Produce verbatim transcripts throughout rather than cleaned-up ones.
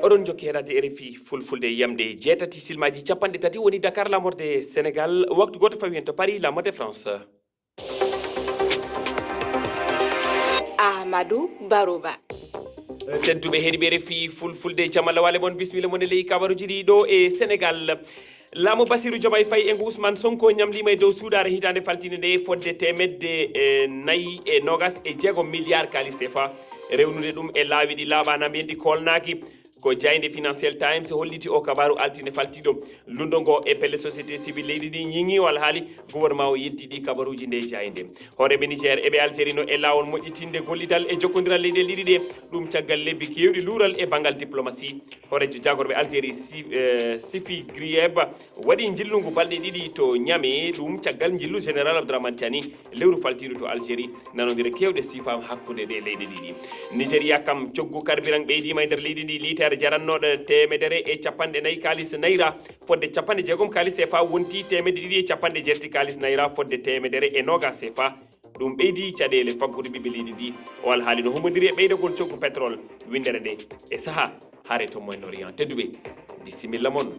Oɗon jokki heɗaade R F I Fulfulde, yamɗe jeetati silmaaji capanɗe tati woni Dakar, laamorde Senegal, waktu gooto fawi heen to Paris, laamorde France. Amadou Barouba. Tedduɓe heɗiiɓe R F I Fulfulde, jam Allah waale mon, bisimilla mon e ley kabaruuji ɗi ɗo e Senegal. Laamu Bassirou Diomaye Faye e ngu Ousmane Sonko ñamliima e dow suuɗaare hitaande faltiinde nde fodde teemedde e nayi e noogas e jeego milliard kaalis C F A, rewnude ɗum e laawi ɗi laaɓaana, mbiyen ɗi koolnaaki. Ko jaaynde Financial Times holliti o kabaaru altine faltiiɗo. Lunndo ngo e pelle société civile leydi ndi ñiŋi o alhaali, gouvernement o yeddi ɗi kabaruuji nde jaaynde. Hooreeɓe Niger eɓe Algérie no e laawol moƴƴitinde gollital e jokkondiral leyɗe ɗiɗi ɗe, ɗum caggal lebbi keewɗi luural e banngal diplomatie. Hooreejo jaagorɓe Algérie, Si-, eh, Sifi Grieb, waɗi njillu ngu balɗe ɗiɗi to Niamey, ɗum caggal njillu Général Abdourahmane Tiani lewru faltiiru to Algérie. Nanondire keewɗe siifaama hakkunde ɗe leyɗe ɗiɗi. Nigeria kam, coggu carburant ɓeydiima e nder leydi ndi, liitere jarannooɗo teemedere e capanɗe nayi kaalis naira fodde capanɗe jeegom kaalis C F A wonti teemedde ɗiɗi e capanɗe jeetati kaalis naira fodde teemedere e noogas C F A. Ɗum ɓeydi caɗeele faggudu ɓiɓɓe leydi ndi. O alhaali no humondiri e ɓeydagol coggu pétrole winndere nde e saha hare to Moyen-Orient. Tedduɓe, bisimilla mon.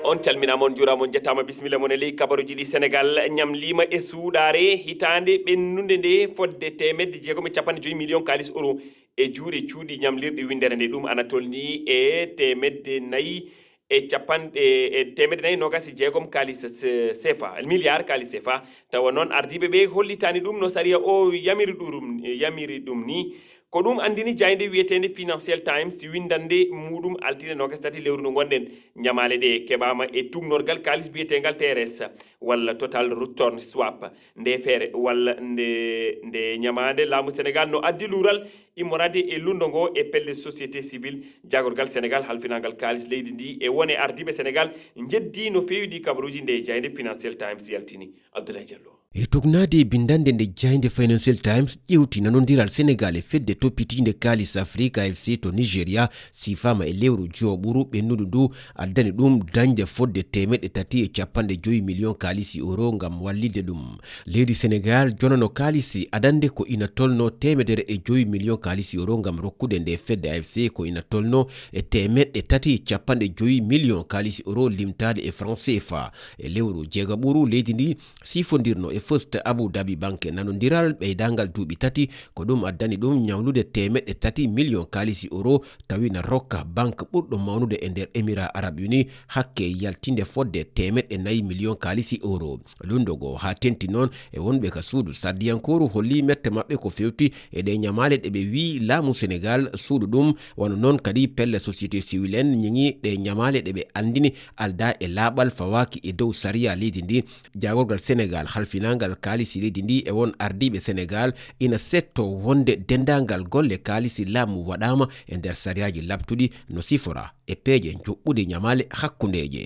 On calminaama, on njuuraama, on njettaama, bisimilla mon e ley kabaruuji ɗi. Senegal ñamliima e suuɗaare hitaande ɓennunde nde fodde teemedde jeegom e capanɗe joyi million kaalis euro e juuɗe cuuɗi ñamlirɗi winndere nde. Ɗum ana tolnii e teemedde nayi e capanɗe, e teemedde nayi noogas e jeegom kaalis se-, sefa, milliard kaalis sefa. Tawa noon, ardiiɓe ɓe hollitaani ɗum no sariya o yamiri ɗum, yamiri ɗum ni. Ko ɗum anndini jaaynde wiyeteende Financial Times winndannde muuɗum altine noogas tati lewru ndu ngonɗen. Ñamaale ɗe keɓaama e tuugnorgal kaalis biyeteengal T R S, walla Total Return Swap. Nde feere, walla nde, nde ñamaande, laamu Senegal no addi luural immoraade e lunndo ngo e pelle société civile, jaagorgal Senegal halfinaangal kaalis leydi ndi e wone ardiiɓe Senegal njeddii no feewi ɗi kabaruuji nde jaaynde Financial Times yaltini. Abdoulaye Diallo. E tugnaade binndannde nde jaaynde Financial Times ƴeewti nanondiral Senegal e fedde toppitiinde kaalis Afrik, A F C, to Nigeria, siifaama e lewru joɓuru ɓennudu ndu, addani ɗum dañde fodde teemeɗɗe tati e capanɗe joyi million kaalisi euro ngam wallitde ɗum. Leydi Senegal jonano kaalisi adannde ko ina tolno teemedere e joyi million kaalisi euro ngam rokkude nde fedde A F C, ko ina tolno e teemeɗɗe tati e capanɗe joyi million kaalisi euro limtaade e franc C F A. E lewru jeegaɓuru leydi ndi sifondirno e First Abu Dhabi Bank nanondiral ɓeydaangal duuɓi tati, ko ɗum addani ɗum ñawlude teemeɗɗe tati million kaalisi euro, tawi na rokka banque ɓurɗo mawnude e nder Émirats Arabes Unis hakke yaltinde fodde teemeɗɗe nayi million kaalisi euro. Lunndo ngo haa tenti noon e wonɓe ka suudu sardiyankooru holli mette maɓɓe ko fewti e ɗe ñamaale ɗe ɓe wii laamu Senegal suudu ɗum, wano noon kadi pelle société civile en ñiŋi ɗe ñamaale ɗe ɓe anndini aldaa e laaɓal fawaaki e dow sariya leydi ndi. Jaagorgal Senegal halfinaangal kaalisi leydi ndi e won ardiiɓe Senegal ina setto wonde denndaangal golle kaalisi laamu waɗaama e nder sariyaaji laɓtuɗi no sifora e peeje njuɓɓudi ñamaale hakkundeeje.